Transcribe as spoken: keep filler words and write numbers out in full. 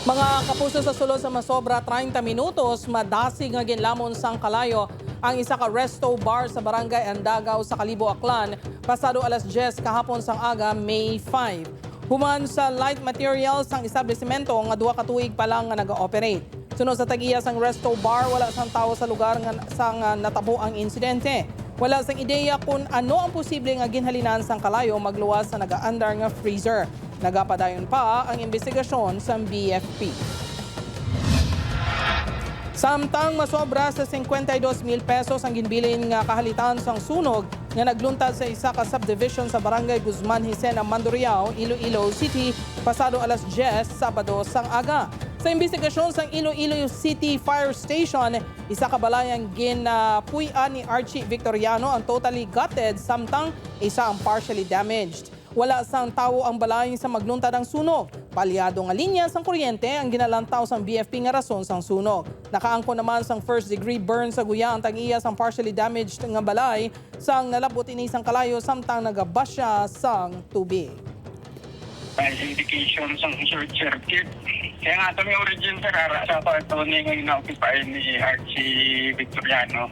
Mga kapuso, sa sulod sa masobra treinta minutos, madasig nga ginlamon sang kalayo ang isa ka resto bar sa Barangay Andagaw sa Kalibo, Aklan, pasado alas diyes kahapon sang aga, May five. Human sa light materials sang establisimento nga duha ka tuig pa lang nga naga-operate. Suno sa tag-iya sang resto bar, wala sang tawo sa lugar nga sang, ah, natabo ang insidente. Wala sang ideya kon ano ang posible nga ginhalinan sang kalayo magluwas sa nagaandar nga freezer. Nagapadayon pa ang imbestigasyon sang B F P. Samtang masobra sa cincuenta y dos mil pesos ang ginbilin nga kahalitan sang sunog nga nagluntad sa isa ka subdivision sa Barangay Guzman Jisena, Mandurriao, Iloilo City, pasado alas diyes Sabado sang aga. Sa imbestigasyon sang Iloilo City Fire Station, isa ka balay ang ginapuy-an ni Archie Victoriano ang totally gutted, samtang isa ang partially damaged. Wala sang tawo ang balay sa magluntad ang sunog. Palyado nga linya sang kuryente ang ginalantaw sang B F P nga rason sang sunog. Nakaangkon naman sang first degree burn sa guya ang tag-iya sang partially damaged nga balay sang nalabot ini sang kalayo samtang nagabasya sang tubig. May indication sang short circuit. Kaya nga kami origin sa Rara sa kwarto ni nga gina-occupy ni Archie Victoriano.